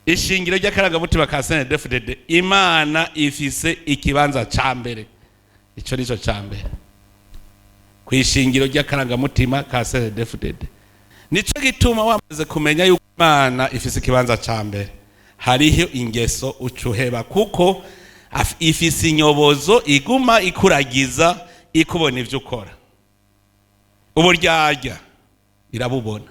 Ishingiro ry'akarangamutima ka CNDD-FDD, Imana ifise ikibanza ca mbere. Ico nico ca mbere ku ishingiro ry'akarangamutima ka CNDD-FDD. Nico gituma wamaze kumenya yuko Imana ifise ikibanza ca mbere, hariho ingeso ucuheba, kuko ifise inyobozo iguma ikuragiza, ikubona ivyo ukora. Uburyarya irabubona.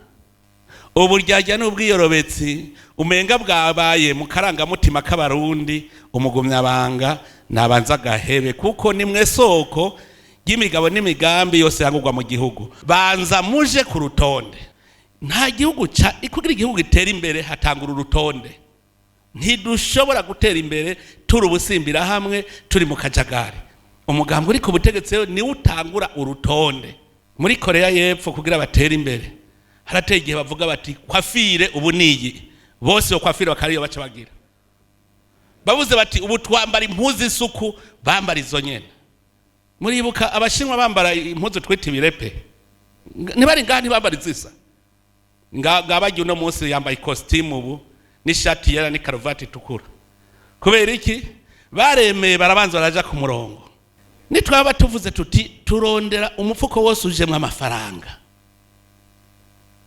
Uburyarya n'ubwiyorobetsi umenga bwabaye mu karangamutima k'Abarundi. Umugumyabanga nabanza agahebe, kuko nimwe soko ry'imigabo n'imigambi yose yangurwa mu gihugu. Banza muje ku rutonde. Nta gihugu ca kugira igihugu gitera imbere hatangura urutonde. Ntidushobora gutera imbere turi ubusimbira hamwe, turi mu kajagari. Umugambi uri ku butegetsi rero niwo utangura urutonde. Muri Korea y'Epfo, kugira batere imbere, harateye igihe bavuga bati: "Coiffure ubu niyi." Bose iyo coiffure bakariyo baca bagira. Bavuze bati: "Ubu twambara impuzu isuku," bambara izo nyene. Muribuka Abashinwa bambara impuzu twita ibirepe? Ntibari ngaha? Ntibambara izisa ngabagiye. Uno munsi yambaye ikositimu ubu n'ishati yera n'ikaruvati itukura. Kubera iki? Baremeye, barabanza baraja ku murongo. Nitwaba tuvuze tuti turondera umufuko wose ujemwo amafaranga,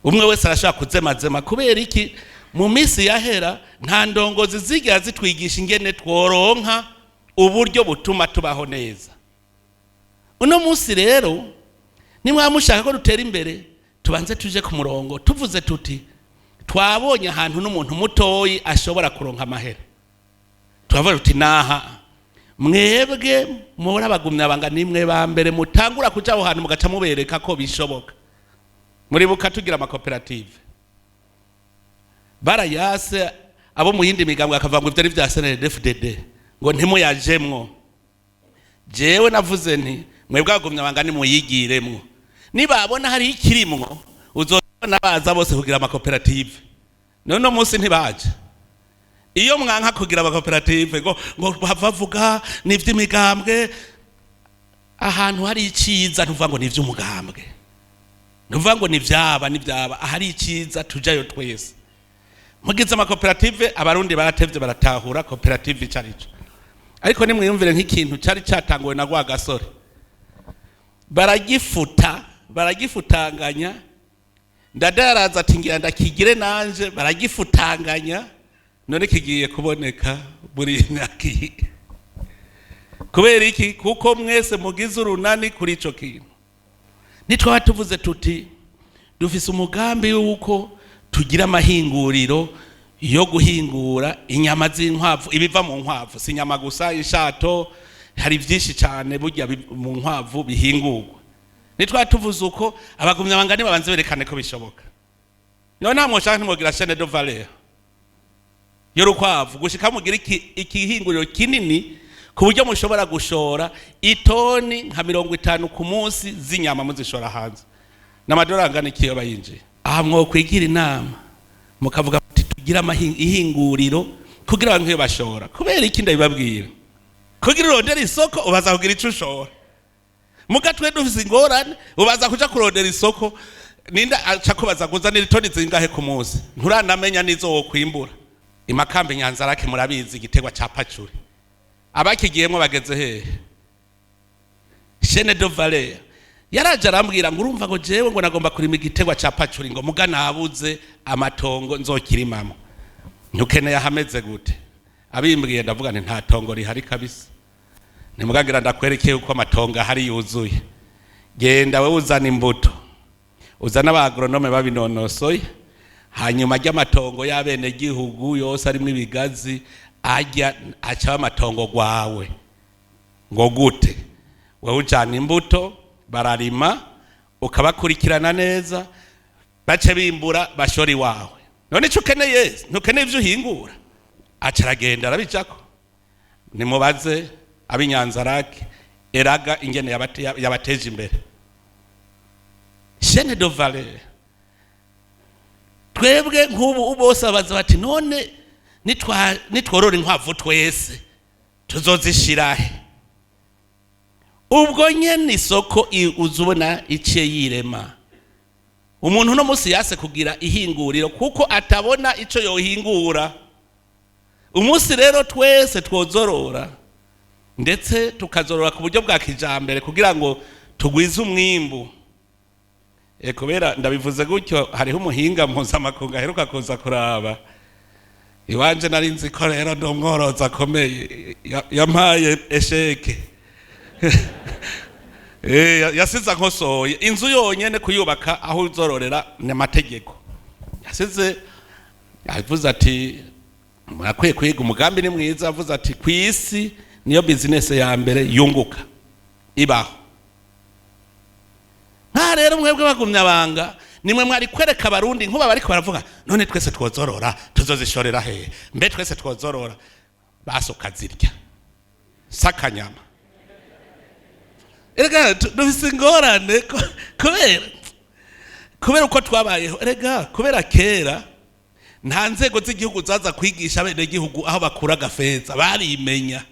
umwe wese arashobora kuzemazema. Kubera iki? Mu minsi yahera nta ndongozi zigera zitwigisha ingene tworonka uburyo butuma tubaho neza. Uno munsi rero, nimwaba mushaka ko dutera imbere, tubanze tuje ku murongo. Tuvuze tuti twabonye ahantu n'umuntu mutoyi ashobora kuronka amahera, turavuga tuti naha mwebwe muri abagumyabanga nimwe ba mbere mutangura kuja aho hantu, mugaca mubereka ko bishoboka. Muribuka tugira amakoperative, barayase abo mu yindi migambwe, akavuga ngo ivyo ari vya CNDD-FDD, ngo ntimuyajemwo. Jewe navuze nti mwebwe abagumyabanga nimuyigiremwo, nibabona hari ikirimwo uzobona baza bose kugira amakoperative. None uno munsi ntibaje? Iyo mwanka kugira amakoperative ngo bavuga ni ivy'imigambwe. Ahantu hari iciza ntuvuga ngo ni ivy'umugambwe, ntuvuga ngo ni vyaba ni vyaba. Ahari iciza tujayo twese. Mugize amakoperative, Abarundi baratevye baratahura koperative ico arico. Ariko nimwiyumvire nk'ikintu cari catanguwe na Rwagasore, baragifuta, baragifutanganya. Ndadaraza ati ngira ndakigire nanje, baragifutanganya. None kigiye kuboneka muri iyi myaka iyi. Kubera iki? Kuko mwese mugize urunani kuri ico kintu. Nitwaba tuvuze tuti dufise umugambi w'uko tugira amahinguriro yo guhingura inyama z'inkwavu, ibiva mu nkwavu, si inyama gusa, ishato, hari byinshi cyane burya mu nkwavu bihingurwa. Nitwaba tuvuze uko, abagumyabanga babanze berekane ko bishoboka. None nta mwoshaka ntimwogira chaîne de valeur y'urukwavu gushika mugira ikihinguriro kinini, ku buryo mushobora gushora itoni nka 50 ku munsi z'inyama, muzishora hanze n'amadolari angana iki iyo bayinjiye? Aha mwokwigira inama, mukavuga muti tugire ihinguriro kugira abantu iyo bashora. Kubera iki ndabibabwira? Kugira urondera isoko ubaza kugira ico ushora. Muga twe dufise ingorane, ubaza kuja kurondera isoko, ninda aca kubaza kuzanira itoni zingahe ku munsi? Nturanamenya n'izo wokwimbura. Imakambi, Nyanzarake, murabizi igiterwa ca pacuri, abakigiyemwo bageze hehe? Chaîne de valeur. Yaraje arambwira ngo urumva, ngo jewe ngo nagomba kurima igiterwa ca pacuri, ngo muga nabuze amatongo nzokirimamo. Ntukeneye ahameze gute? Abimbwiye, ndavuga nti nta tongo rihari kabisa. Nimugagira ndakwerekeye uko amatongo ahari yuzuye. Genda wewe uzana imbuto, uzana aba agronome babinonosoye, hanyuma ajya amatongo y'abenegihugu yose arimwo ibigazi, ajya acaba amatongo gwawe. Ngo gute? Wewe ujana imbuto, bararima, ukabakurikirana neza, bace bimbura, bashora iwawe. None ico ukeneye, ntukeneye ivyo uhingura? Aca aragenda arabijako. Nimubaze ab'Inyanzarake eraga ingene yabateje imbere. Chaîne de valeur. Twebwe nk'ubu bose babaza bati: "None nitworora inkwavu twese tuzozishirahe?" Ubwo nyene isoko uza ubona iciye yirema. Umuntu uno munsi yase kugira ihinguriro kuko atabona ico yohingura. Umunsi rero twese twozorora, ndetse tukazorora ku buryo bwa kijambere kugira ngo tugwize umwimbu. Kubera ndabivuze gutyo, hariho umuhinga mpuzamakungu aheruka kuza kuraba iwanje. Nari nzi ko rero ndi umworozi akomeye, yampaye échec. Yasize ankosoye inzu yonyene kuyubaka aho uzororera ni amategeko. Yasize yavuze ati: "Murakwiye kwiga, umugambi ni mwiza." Avuze ati: "Ku isi niyo business ya mbere yunguka ibaho." Nka rero mwebwe bagumya banga, nimwe mwari kwereka Abarundi. Nkuba bariko baravuga: "None twese twozorora, tuzozishorera hehe? Mbe twese twozorora?" Basuka zirya sakanyama. Erega dufise ingorane kubera uko twabayeho. Erega kubera kera nta nzego z'igihugu zaza kwigisha abenegihugu aho bakura agafeza, barimenya.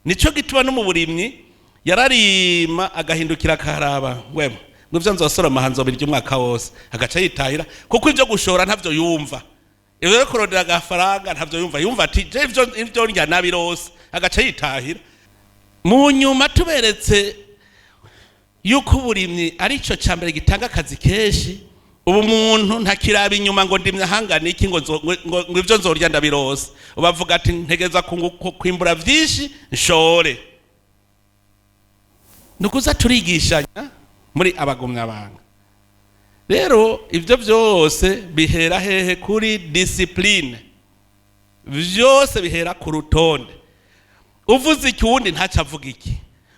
Nico gituma no mu burimyi yararima agahindukira akaraba wemwe ngo ivyo nzosoroma nzobirya umwaka wose, agaca yitahira, kuko ivyo gushora ntavyo yumva, ivyo rero kurondera agafaranga ntavyo yumva. Yumva ati: "Je ivyo ndya nabirose", agaca yitahira. Mu nyuma tuberetse yuko uburimyi ari cyo cya mbere gitanga akazi kenshi, ubu umuntu ntakiraba inyuma ngo ndimye ahangana iki, ngo ivyo nzorya ndabirose. Ubavuga ati: "Ntegeza kwimbura vyinshi nshore." Ni ukuza turigishanya muri abagumyabanga. Rero ibyo byose bihera hehe? Kuri discipline. Byose bihera ku rutonde. Uvuze iki, uwundi ntacyo avuga iki,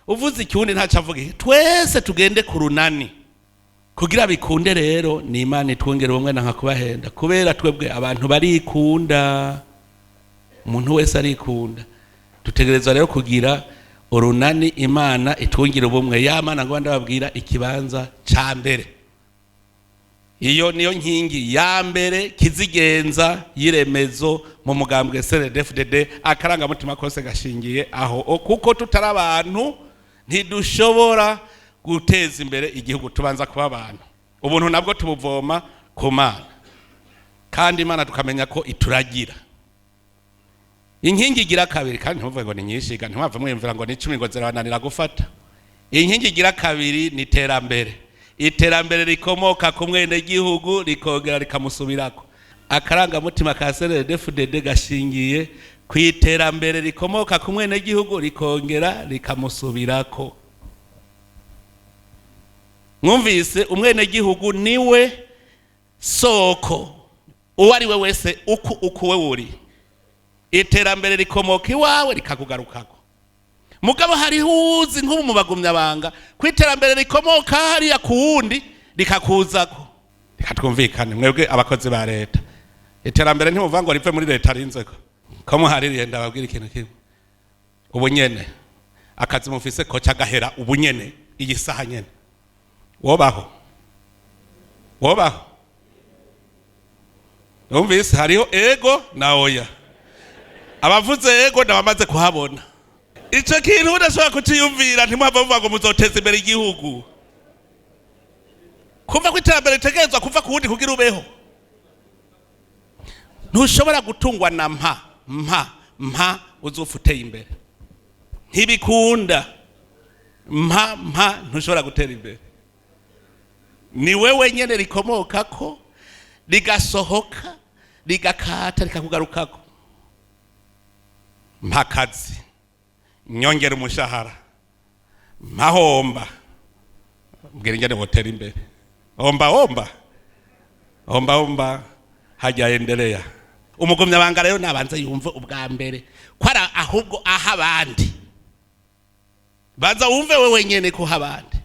uvuze iki, uwundi ntacyo avuga iki. Twese tugende ku runani kugira bikunde. Rero ni Imana itwongera ubumwe na nka kubahenda, kubera twebwe abantu barikunda, umuntu wese arikunda. Dutegerezwa rero kugira urunani. Imana itwongera ubumwe. Ya Mana ngo ndababwira ikibanza ca mbere, iyo niyo nkingi ya mbere kizigenza y'iremezo mu mugambwe CNDD-FDD. Akarangamutima kose gashingiye aho, kuko tutari abantu ntidushobora guteza imbere igihugu. Tubanza kuba abantu. Ubuntu nabwo tubuvoma ku Mana, kandi Imana tukamenya ko ituragira. Inkingi igira kabiri, kandi ntimuvuge ngo ni nyinshi, ntimwave mwiyumvira ngo ni 10 ngo zirabananira gufata. Inkingi igira kabiri ni iterambere. Iterambere rikomoka ku mwenegihugu, rikongera rikamusubirako. Akarangamutima ka CNDD-FDD gashingiye ku iterambere rikomoka ku mwenegihugu, rikongera rikamusubirako. Mwumvise, umwenegihugu niwe soko. Uwo ari we wese, uku we uri, iterambere rikomoka iwawe rikakugarukako. Mugabo hariho uzi nk'ubu mu bagumyabanga ko iterambere rikomoka hariya ku wundi rikakuzako. Reka twumvikane, mwebwe abakozi ba leta, iterambere ntimuvuga ngo rive muri leta rinzeko ko muhaririye. Ndababwira ikintu kimwe: ubu nyene akazi mufise ko cagahera, ubu nyene, iyi saha nyene, wobaho? Wobaho? Numvise hariho ego na oya. Abavuze ego ndabamaze kuhabona. Ico kintu udashobora kuciyumvira, ntimuhava muvuga ngo muzoteza imbere igihugu. Kuva ko iterambere ritegerezwa kuva ku wundi kugira ubeho. Ntushobora gutungwa na mpa mpa mpa uzopfa uteye imbere, ntibikunda. Mpa mpa, ntushobora gutera imbere. Ni wewe nyene rikomokako, rigasohoka, rigakata, rikakugarukako. Mpa akazi, nyongera umushahara, mpahomba, mbwira ingene wotera imbere. Omba omba, omba omba, hajya endelea. Umugumyabanga rero nabanza yumve ubwa mbere ko ari ahubwo aha abandi. Banza wumve wewe nyene ko aha abandi.